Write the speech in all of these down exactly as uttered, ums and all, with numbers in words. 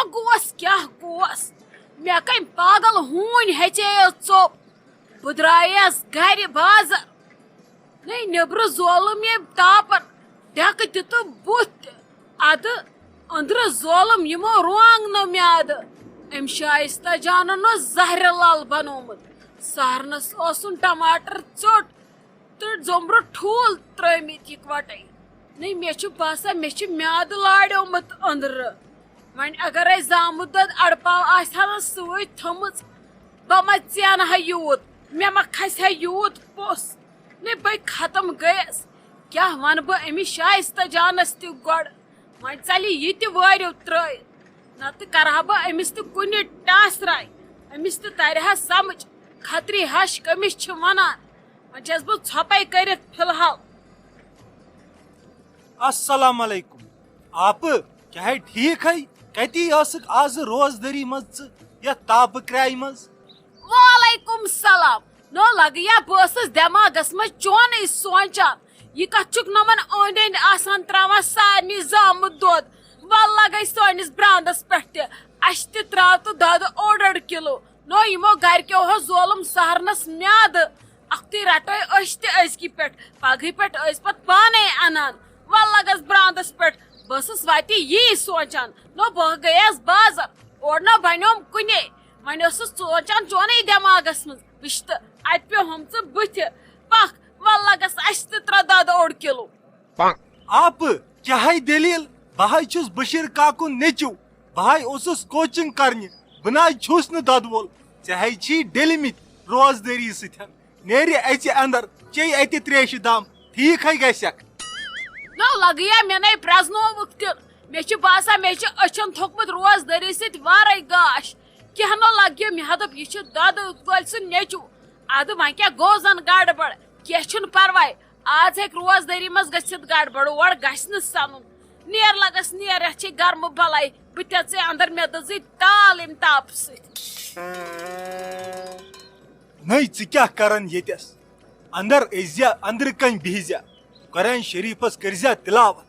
گوس کیٛاہ گوس؟ مےٚ کٔمۍ پاگل ہوٗنۍ ہیژے ژوٚپ؟ بہٕ درٛایس گرِ بازر۔ نے نیبرٕ زولُم ییٚمۍ تاپن ڈٮ۪کہٕ تہِ تہٕ بُتھ تہِ۔ ادٕ أنٛدرٕ زولُم یِمو رۄنٛگ نہٕ میادٕ۔ أمۍ شایستہ جانن اوس زہرِ لل بنوومُت۔ سہرنس اوسُن ٹماٹر ژیوٚٹ تہٕ زوٚمبرٕ ٹھوٗل ترٲومٕتۍ یِکوٹے۔ نے مےٚ چھُ باسان مےٚ چھُ میادٕ لاریومُت أنٛدرٕ۔ وۄنۍ اگرے زامُت دۄد اڑپاو آسہِ ہا نہٕ سۭتۍ تھٲومٕژ، بہٕ ما ژینہٕ ہا یوٗت، مےٚ ما کھسہِ ہا یوٗت پوٚس۔ نے بے ختم گٔیس۔ کیٛاہ ونہٕ بہٕ أمِس شایستہ جانس تہِ گۄڈٕ؟ وۄنۍ ژلہِ یہِ تہِ وٲرِو ترٲوِتھ، نتہٕ کرٕ ہا بہٕ أمِس تہِ کُنہِ ٹاسراے۔ أمِس تہِ ترِ ہا سمجھ، خطری ہش کٔمِس چھِ ونان۔ وۄنۍ چھس بہٕ ژھۄپے کٔرِتھ فی الحال۔ السلام علیکم۔ آپہٕ، کیٛاہ ہے ٹھیٖک ہے؟ کتی ٲسٕکھ آز روزدٲری منٛز ژٕ یتھ تاپہٕ کرٛایہِ منٛز؟ وعلیکم السلام۔ نو لگیا بہٕ ٲسٕس دٮ۪ماغس منٛز چونٕے سونٛچان، یہِ کتھ چھُکھ نۄمن أنٛدۍ أنٛدۍ آسان تراوان سارنٕے زامُت دۄد؟ وللہ گٔے سٲنِس براندس پٮ۪ٹھ تہِ، اسہِ تہِ تراو تہٕ دۄدٕ اوٚڑ اوٚڑ کِلو۔ نو یِمو گرِکیو ہو زولُم سہرنس میادٕ۔ اکھتُے رٹو أسۍ تہِ أزکی پٮ۪ٹھ، پگہٕے پٮ۪ٹھ ٲسۍ پتہٕ پانے انان۔ وللہ گس براندس پٮ۪ٹھ۔ بہٕ ٲسٕس وتہِ یی سونٛچان، نو بہٕ گٔیس بازر، اورٕ نہ بنیوم کُنے۔ وۄنۍ ٲسٕس سونٛچان چونٕے دٮ۪ماغس منٛز، وٕچھ تہٕ اتہِ پیوٚو ہُم ژٕ بٕتھِ۔ پکھ، وللہ گس اسہِ تہِ ترٛا دۄدٕ اوٚڑ کِلو۔ آپہٕ، کیٛاہ ہے دٔلیٖل؟ بہٕ ہے چھُس بشیٖر کاکُن نیٚچو۔ بہٕ ہے اوسُس کوچنگ کرنہِ۔ بہٕ نہ حظ چھُس نہٕ دۄدٕ وول۔ ژےٚ ہے چھی ڈٔلمٕتۍ روزدٲری سۭتۍ۔ نیرِ اَژِ اندر، چیٚیہِ اَتہِ تریشہِ دام، ٹھیٖک ہے گژھٮ۪کھ۔ نو لگیا مےٚ نے پرزنووُکھ تہِ۔ مےٚ چھُ باسان مےٚ چھُ أچھن تھوٚکمُت روزدٲری سۭتۍ وارے گاش۔ کیٛاہ نو لگہِ مےٚ؟ ہا دوٚپ، یہِ چھُ دۄدٕ وٲلۍ سُنٛد نیٚچو۔ ادٕ وۄنۍ کیٛاہ گوٚو زن گڑبڑ؟ کیٛاہ چھُنہٕ پرواے، آز ہیٚکہِ روزدٲری منٛز گٔژھِتھ گڑبڑ، اور گژھِ نہٕ سنُن۔ نیر لگس نیر، یتھ چھے گرمہٕ بلاے، بہٕ تہِ ژے اندر، مےٚ دٔزٕے تال امہِ تاپہٕ سۭتۍ۔ نٔے، ژٕ کیٛاہ کران ییٚتٮ۪س؟ اندر أژۍزِ، اندرٕ کنۍ بِہزِ، قرآن شریفس کٔرزِ تلاوت۔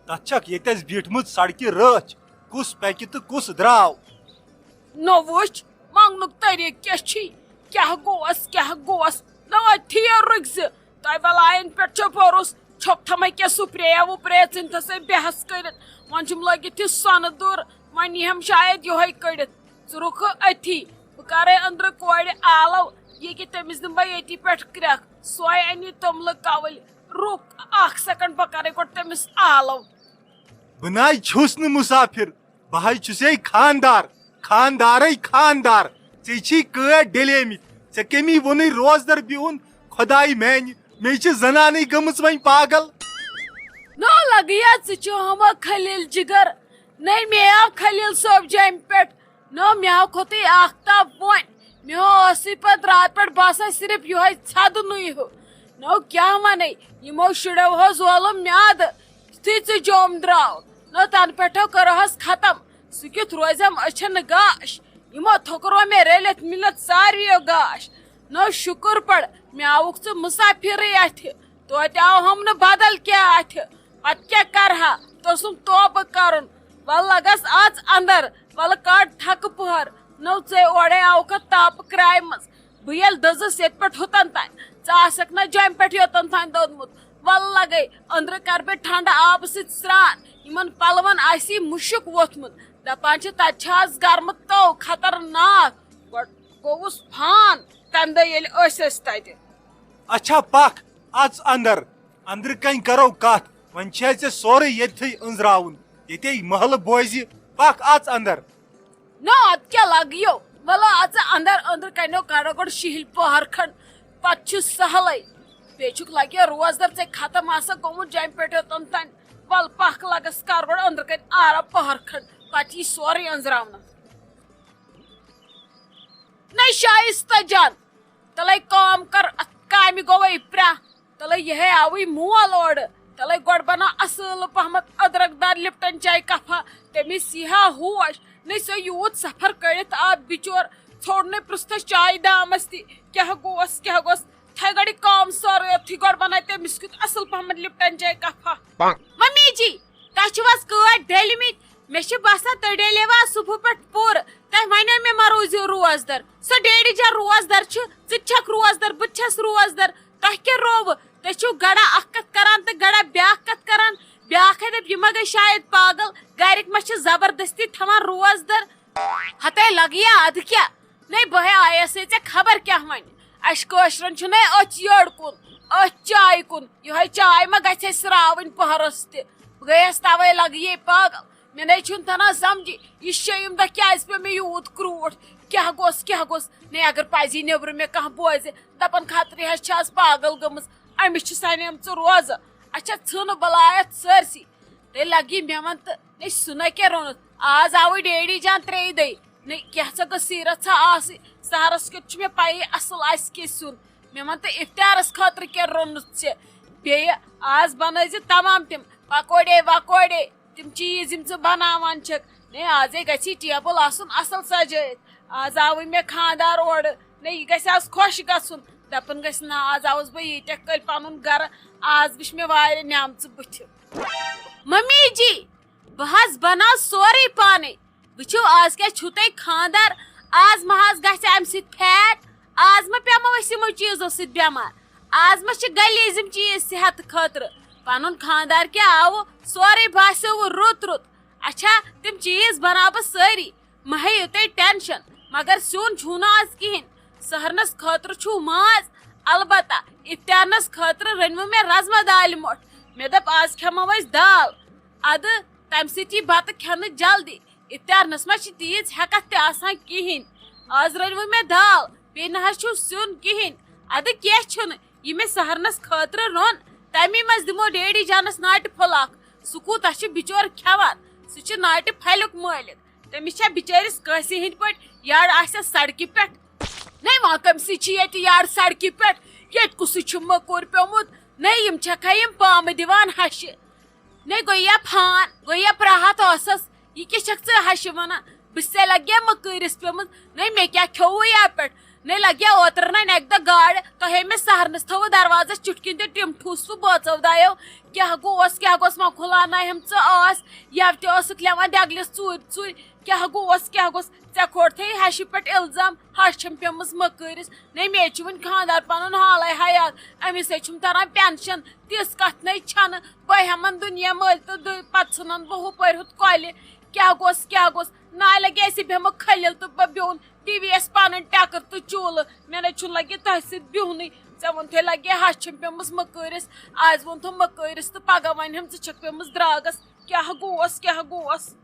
تتھ چھکھ ییٚتٮ۪س بیٖٹھمٕژ سڑکہِ رٲچھ، کُس پکہِ تہٕ کُس درٛاو۔ نہ وٕچھ، منٛگنُک طریٖقہٕ کیٛاہ چھی؟ کیٛاہ گوس، کیٛاہ گوس؟ نہ وۄنۍ تھیر رُکۍ زِ، تۄہہِ بلاین پٮ۪ٹھ چھو بھروسہٕ، چھۄکھ تھامے کیٛاہ سُپرے وُپرے ژھٕنتھسے بحث کٔرِتھ۔ وۄنۍ چھُم لٲگِتھ یہِ سۄنہٕ دوٚر، وۄنۍ یِہم شاید یِہوٚے کٔڑِتھ۔ ژٕ رُکھ أتھی، بہٕ کرے أنٛدرٕ کورِ آلو، یہِ کہِ تٔمِس دِمہٕ بہٕ ییٚتی پٮ۪ٹھ کرٛٮ۪کھ، سۄے اَنہِ توٚملہٕ کوٕلۍ۔ رُک اکھ سیکنڈ، بہٕ کرے گۄڈٕ تٔمِس آلو۔ بہٕ نہ حظ چھُس نہٕ مُسافِر، بہٕ حظ چھُسے خاندار، خاندارے خاندار۔ ژےٚ چھی کٲٹۍ ڈلیمٕتۍ، ژےٚ کٔمی ووٚنُے روزدر بِہُن؟ خۄداے میانہِ، مےٚ چھِ زنانٕے گٔمٕژ وۄنۍ پاگل۔ نو لگیا ژٕ چھُ ہما خلیل جگر، نٔے مےٚ آو خلیل صٲب جیمہِ پٮ۪ٹھ۔ نو مےٚ ہا کھوٚتُے آختاب وۄنۍ۔ مےٚ ہا ٲسٕے پتہٕ راتہٕ پٮ۪ٹھ باسان صرف یِہوٚے ژھدنُے ہیوٗ۔ نو کیٛاہ وَنے، یِمو شُرٮ۪و ہا زولُم میادٕ، یُتھُے ژٕ جوٚم درٛاو۔ نو تَنہٕ پٮ۪ٹھو کٔرہَس ختم۔ سُہ کیُتھ روزٮ۪م أچھن گاش۔ یِمو تھوٚکرو مےٚ رٔلِتھ مِلِتھ ساروِیو گاش۔ نو شُکُر پَڑ، مےٚ آوُکھ ژٕ مُسافِرٕے اَتھِ۔ توتہِ آوہَم نہٕ بدل کینٛہہ اَتھِ۔ پتہٕ کیٛاہ کرٕ ہا؟ توسُم توبہٕ کرُن۔ وَلہٕ لگس اَژ اندر، وَلہٕ کڑ تھکہٕ پٔہر۔ نٔو ژے اورے آوکھا تاپہٕ کرٛایہِ منٛز۔ بہٕ ییٚلہِ دٔزٕس ییٚتہِ پٮ۪ٹھ ہُتن تام، ژٕ آسکھ نہ جۄمہِ پٮ۪ٹھ یوتن تام دوٚدمُت۔ وَلہٕ لگے، أنٛدرٕ کر بہٕ ٹھنڈٕ آبہٕ سۭتۍ سرٛان۔ یِمن پلون آسی مُشُک ووٚتھمُت۔ دپان چھِ تتہِ چھِ آز گرمہٕ تو خطرناک۔ گۄڈٕ گوٚوُس فان، تمہِ دۄہ ییٚلہِ أسۍ ٲسۍ تتہِ۔ اچھا پکھ، اژ اندر۔ اندرٕ کنۍ کرو کتھ، وۄنۍ چھے ژےٚ سورُے ییٚتھٕے أنٛزراوُن۔ ییٚتے محلہٕ بوزِ، پکھ اژ اندر۔ نہ، اتھ کیٛاہ لگیو؟ وَلہٕ اژ اندر، أنٛدرٕ کنیو کرو گۄڈٕ شِہِلۍ پہر کھنٛڈ، پتہٕ چھُ سہلٕے۔ بیٚیہِ چھُکھ لگیو روزدر ژےٚ ختم آسان گوٚمُت جیمہِ پٮ۪ٹھ یوٚتن تام۔ وَلہٕ پکھ لگس کر گۄڈٕ أنٛدرٕ کنۍ آرام پہر کھنٛڈ، پتہٕ یی سورُے أنٛزراونہٕ۔ نَے شایستہ جان، تَلَے کٲم کر، اَتھ کامہِ گوٚوَے پرٛاہ۔ تَلَے یہِ ہے آوٕے مول اورٕ۔ تَلَے گۄڈٕ بَناو اَصٕل پَہمَتھ أدرَک دار لِپٹَن چاے کَپھا۔ تٔمِس یی ہا ہوش۔ نَے سُہ یوٗت سفر کٔڑِتھ آو بِچور، ژھوٚڑ نَے پرٛژھتھَس چایہِ دامَس تہِ۔ کیٛاہ گوس، کیٛاہ گوس؟ تھَے گۄڈٕ یہِ کٲم سٲرٕے، یُتھُے گۄڈٕ بَناے تٔمِس کیُتھ اَصٕل پَہمَتھ لِپٹَن چاے کَپھا۔ ممی جی، تۄہہِ چھِو حظ کٲٹۍ ڈٔلۍمٕتۍ؟ مےٚ چھِ باسان تُہۍ ڈیلیوا صُبحہٕ پٮ۪ٹھ پوٗرٕ۔ تۄہہِ وَنیو مےٚ ما روٗزِو روزدَر۔ سۄ ڈیڈی جان روزدَر چھُ، ژٕ تہِ چھَکھ روزدَر، بہٕ تہِ چھَس روزدَر۔ تۄہہِ کیٛاہ رووٕ؟ تُہۍ چھِو گڑا اَکھ کَتھ کَران تہٕ گڑا بیٛاکھ کَتھ کَران۔ بیٛاکھ ہے دَپہِ، یہِ ما گٔے شاید پاگل، گَرِکۍ ما چھِ زبردستی تھاوان روزدَر؟ ہَتَے لَگہٕ یا اَدٕ کیٛاہ؟ نَے، بہٕ ہے آیَس ہے ژےٚ خبر کیٛاہ وَنہِ۔ اَسہِ کٲشرٮ۪ن چھُنَے أتھۍ یٔڑ کُن، أتھۍ چایہِ کُن۔ یِہوٚے چاے ما گژھِ اَسہِ راوٕنۍ پٔہرَس تہِ؟ بہٕ گٔیَس تَوَے لَگہٕ یے پاگل۔ مےٚ نَے چھُنہٕ تَران سَمجھی، یہِ شیٚیِم دۄہ کیٛازِ پیوٚو مےٚ یوٗت کرٛوٗٹھ؟ کیٛاہ گوٚژھ، کیٛاہ گوٚژھ؟ نَے، اگر پَزی نیٚبرٕ مےٚ کانٛہہ بوزِ، دَپَن خطرِ ہَش چھِ آز پاگل گٔمٕژ، أمِس چھِ سَنیمژٕ روزٕ۔ اچھا، ژھٕنہٕ بَلایَتھ سٲرسٕے۔ تیٚلہِ لَگہِ مےٚ وَن تہٕ، نَے سُہ نَے کیٛاہ روٚنُتھ؟ آز آوٕے ڈیڈی جان ترٛیٚیہِ دۄہہِ۔ نَے کیٛاہ سا گٔژھ سیٖرت سا آسٕنۍ؟ سحرَس کیُتھ چھُ مےٚ پَیی اَصٕل آسہِ کیٛاہ سیُن۔ مےٚ وَن تہٕ اِفطارَس خٲطرٕ کیٛاہ روٚنُتھ ژےٚ؟ بیٚیہِ آز بَنٲوزِ تَمام تِم پَکوڑے وَکوڑے، تِم چیٖز یِم ژٕ بَناوان چھَکھ۔ نَے آزے گژھِ یہِ ٹیبٕل آسُن اَصٕل سَجٲیِتھ۔ آز آوٕے مےٚ خانٛدار اورٕ۔ نَے یہِ گژھِ آز خۄش گژھُن۔ دَپان گژھِ، نہ، آز آوُس بہٕ ییٖتیٛاہ کٲلۍ پَنُن گَرٕ۔ آز وٕچھ مےٚ واریاہ نعمژٕ بٕتھِ۔ ممی جی، بہٕ حظ بناو سورُے پانے۔ وٕچھِو، آز کیٛاہ چھُو تۄہہِ خانٛدر؟ آز ما حظ گژھِ اَمہِ سۭتۍ فیٹ؟ آز ما پیٚمو أسۍ یِمو چیٖزو سۭتۍ بٮ۪مار؟ آز ما چھِ غلیظ یِم چیٖز صحت خٲطرٕ؟ پنُن خانٛدار کیٛاہ آوٕ، سورُے باسیووٕ رُت رُت۔ اچھا، تِم چیٖز بناو بہٕ سٲری، مہ ہیٚیِو تُہۍ ٹینشن۔ مگر سیُن چھُو نہٕ آز کِہیٖنۍ۔ سحرنس خٲطرٕ چھُو ماز، البتہ افطارنس خٲطرٕ رٔنۍوٕ مےٚ رزما دالہِ مۄٹھ۔ مےٚ دوٚپ، آز کھٮ۪مو أسۍ دال۔ ادٕ تمہِ سۭتۍ یی بتہٕ کھٮ۪نہٕ جلدی۔ افطارنس ما چھِ تیٖژ ہٮ۪کتھ تہِ آسان کِہیٖنۍ۔ آز رٔنۍ وۄنۍ مےٚ دال، بیٚیہِ نہ حظ چھُ سیُن کِہیٖنۍ۔ ادٕ کینٛہہ چھُنہٕ، یہِ مےٚ سحرنس خٲطرٕ روٚن، تمی منٛز دِمو ڈیڈی جانس ناٹہِ پھوٚل اکھ۔ سُہ کوٗتاہ چھُ بِچور کھٮ۪وان؟ سُہ چھُ ناٹہِ پھلیُک مٲلِک۔ تٔمِس چھا بِچٲرِس کٲنٛسہِ ہِنٛدۍ پٲٹھۍ یٔڑ آسٮ۪س سڑکہِ پٮ۪ٹھ؟ نَے وۄنۍ کٔمۍ سٕے چھِ ییٚتہِ یٔڑ سڑکہِ پٮ۪ٹھ؟ ییٚتہِ کُسٕے چھُ مٔکوٗر پیوٚمُت؟ نَے یِم چھَکھا یِم پامہٕ دِوان ہَشہِ؟ نے گوٚو یا پھان، گوٚو یا پرٛاہَتھ ٲسَس۔ یہِ کیٛاہ چھَکھ ژٕ ہَشہِ وَنان؟ بہٕ چھَسے لَگیا مٔکۭرِس پیوٚمُت؟ نے مےٚ کیٛاہ کھیوٚوُے یَپٮ۪ٹھ؟ نے لَگیا اوترٕ نَے اَکہِ دۄہ گاڈٕ، تۄہے مےٚ سَہرنَس تھٲوٕو دروازَس چُٹھۍ کِنۍ تہٕ ٹِم ٹھوٗسوٕ بٲژو دایو۔ کیٛاہ گوٚوس، کیٛاہ گوٚوس، مۄکھُل اَننایہَم ژٕ ٲس، یَوٕ تہِ ٲسٕکھ لٮ۪وان دٮ۪گلِس ژوٗرِ ژوٗرِ۔ کیٛاہ گوٚوس، کیٛاہ گوٚوس؟ ژےٚ کھوٚٹتھٕے ہَشہِ پٮ۪ٹھ اِلزام، ہَش چھَم پیٚمٕژ مٔکۭرِس۔ نے مےٚ چھُ وٕنہِ خانٛدار پَنُن حالَے حیات، أمِس ہے چھُم تَران پٮ۪نشَن۔ تِژھ کَتھ نَے چھَنہٕ۔ بہٕ ہٮ۪مَن دُنیا مٔلۍ تہٕ دُ-، پَتہٕ ژھٕنَن بہٕ ہُپٲرۍ ہُتھ کۄلہِ۔ کیٛاہ گوٚژھ، کیٛاہ گوٚژھ؟ نالہِ لَگہِ اَسہِ بیٚہمہٕ کھٔلِل تہٕ بہٕ بیوٚن ڈی وی اٮ۪س پَنٕنۍ ٹٮ۪کٕر تہٕ چوٗلہٕ۔ مےٚ نَے چھُنہٕ لَگہِ تۄہہِ سۭتۍ بِہُنٕے۔ ژےٚ ووٚنتھٕے لَگہِ ہَش چھَم پیٚمٕژ مٔکۭرِس۔ آز ووٚنتھو مٔکۭرِس تہٕ پَگاہ وَنہِ ہَم ژٕ چھَکھ پیٚمٕژ درٛاگَس۔ کیٛاہ گوٚوس، کیٛاہ گوٚوس؟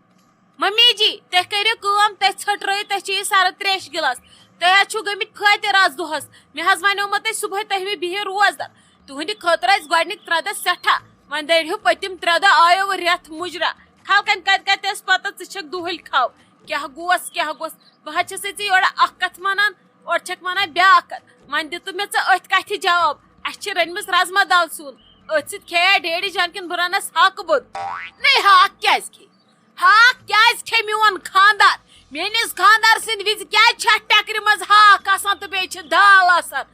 ممی جی، تُہۍ کٔرِو کٲم، تُہۍ ژھٔٹرٲیِو، تُہۍ چیٚیِو سَرٕد ترٛیش گِلاس۔ تُہۍ حظ چھِو گٔمٕتۍ پھٲتِر آز دۄہَس۔ مےٚ حظ وَنیومو تۄہہِ صُبحٲے، تُہۍ مہٕ بِہِو روزدَر۔ تُہٕنٛدِ خٲطرٕ آسہِ گۄڈٕنِکۍ ترٛےٚ دۄہ سٮ۪ٹھاہ۔ وۄنۍ دٔرِہِو پٔتِم ترٛےٚ دۄہ آیو رٮ۪تھ مُجرا۔ کھَلکَن کَتہِ کَتہِ ٲس پَتہ ژٕ چھَکھ دُہٕلۍ کھَو۔ کیٛاہ گوٚوس، کیٛاہ گوٚوس؟ بہٕ حظ چھَسے ژےٚ یورٕ اَکھ کَتھ وَنان، اورٕ چھَکھ وَنان بیٛاکھ کَتھ۔ وۄنۍ دِتہٕ مےٚ ژےٚ أتھۍ کَتھِ جواب۔ اَسہِ چھِ رٔنۍمٕژ رَزما دال سیُن۔ أتھۍ سۭتۍ کھیٚیا ڈیڈی جان کِنہٕ بہٕ رَنَس ہاکہٕ بوٚد؟ نَے ہاکھ کیٛازِ کھے؟ ہاکھ کیٛازِ کھے میون خاندار؟ میٲنِس خاندار سٕنٛدِ وِزِ کیٛازِ چھِ اَتھ ٹٮ۪کرِ منٛز ہاکھ آسان تہٕ بیٚیہِ چھِ دال آسان؟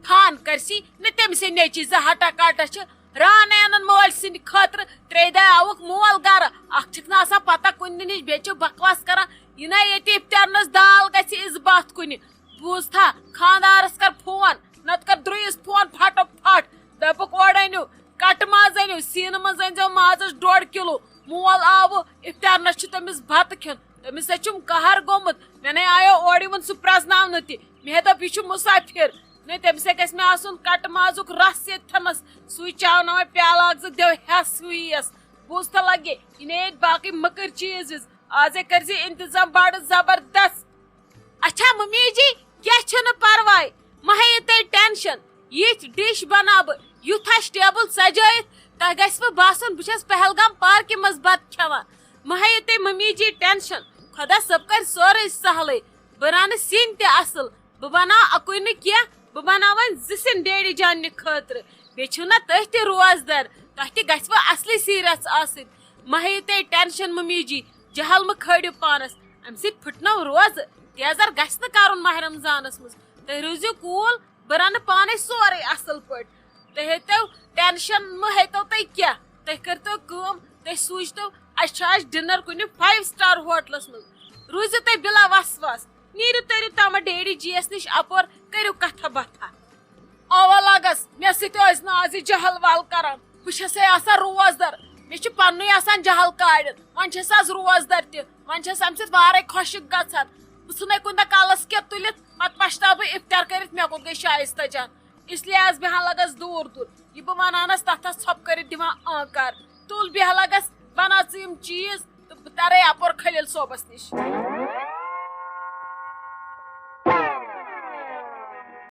فان کَرسی نہٕ تٔمۍ سٕنٛدۍ نیٚچی زٕ ہٹا کٹا چھِ۔ رانَے اَنَن مٲلۍ سٕنٛدِ خٲطرٕ۔ ترٛیٚیہِ دۄہہِ آوُکھ مول گَرٕ، اَکھ چھِکھ نہٕ آسان پَتہ کُنہِ نِش، بیٚیہِ چھِ بکواس کَران۔ یہِ نَے ییٚتہِ اِفتارنَس دال گژھِ اِزبات کُنہِ۔ بوٗزتھا، خاندارَس کَر فون، نَتہٕ کَر درٛویِس فون پھٹو پھٹ۔ دَپُکھ، اورٕ أنِو کَٹہٕ ماز، أنِو سیٖنہٕ منٛز، أنۍزیو مازَس ڈۄڈ کِلوٗ۔ مول آوٕ، اِفتارنَس چھُ تٔمِس بَتہٕ کھیوٚن۔ تٔمِس ہے چھُم قہر گوٚمُت۔ مےٚ نَے آیو اورٕ یِوُن سُہ پرٛزناونہٕ تہِ۔ مےٚ ہے دوٚپ، یہِ چھُ مُسافِر۔ نَے، تٔمِس ہے گژھِ مےٚ آسُن کَٹہٕ مازُک رَس ییٚتہِ تھَنَس۔ سُے چاوناوان پیالہٕ اَکھ زٕ دِو ہٮ۪س ہُہ یِیَس۔ بوٗزتھا لَگے، یہِ نے ییٚتہِ باقٕے مٔکٕرۍ چیٖز وِز۔ آزے کٔرۍ زِ اِنتظام بَڑٕ زبردست۔ اچھا ممی جی، کینٛہہ چھُنہٕ پرواے، مہ ہیٚیِو تُہۍ ٹینشن۔ یِتھۍ ڈِش بناو بہٕ، یُتھ آسہِ ٹیبل سجٲیِتھ، تۄہہِ گژھِوٕ باسُن بہٕ چھَس پہلگام پارکہِ منٛز بتہٕ کھٮ۪وان۔ مہ ہیٚیِو تُہۍ ممی جی ٹینشن، خۄدا صٲب کرِ سورُے سہلٕے۔ بہٕ رنہٕ سِنۍ تہِ اصل، بہٕ بناو اکُے نہٕ کینٛہہ، بہٕ بناو وۄنۍ زٕ سِنۍ ڈیڈی جاننہِ خٲطرٕ۔ بیٚیہِ چھِو نہ تُہۍ تہِ روزدر، تۄہہِ تہِ گژھِوٕ اصلی سیٖرتھ آسٕنۍ۔ مہ ہیٚیِو تُہۍ ٹینشن ممی جی، جہل مہ کھٲلِو پانس، امہِ سۭتۍ پھٕٹنو روزٕ۔ تیزر گژھِ نہٕ کرُن ماہ رمضانس منٛز۔ تُہۍ روٗزِو cool، بہٕ رنہٕ پانے سورُے اصل پٲٹھۍ۔ تُہۍ ہیٚتو ٹینشن، مہ ہیٚتو تُہۍ کینٛہہ۔ تُہۍ کٔرتو کٲم، أسۍ سوٗزۍ تو، اَسہِ چھُ آز ڈنر کُنہِ فایو سٹار ہوٹلس منٛز۔ روٗزِو تُہۍ بِلا وسواس، نیٖرِو تٔرِو تامَتھ ڈیڈی جی یَس نِش اَپور، کٔرِو کَتھا باتھا۔ اوا لگس، مےٚ سۭتۍ ٲسۍ نہٕ آز یہِ جہل وال کران۔ بہٕ چھسے آسان روزدر، مےٚ چھُ پننُے آسان جہل کارِ۔ وۄنۍ چھس آز روزدر تہِ، وۄنۍ چھس امہِ سۭتۍ وارے خۄشک گژھان۔ بہٕ ژھٕنے کُنہِ دۄہ کلس کٮ۪تھ تُلِتھ، پتہٕ پشتاو بہٕ افطار کٔرِتھ مےٚ کوٚت گٔے شایستہ جان۔ اس لیے آز بیہان لگس دوٗر دوٗر۔ یہِ بہٕ ونان ٲس، تتھ ٲس ژھۄپہٕ کٔرِتھ دِوان آنکار۔ تُل بیہہ لگس، بناو ژٕ یِم چیٖز تہٕ بہٕ ترے اپور خلیل صٲبس نِش۔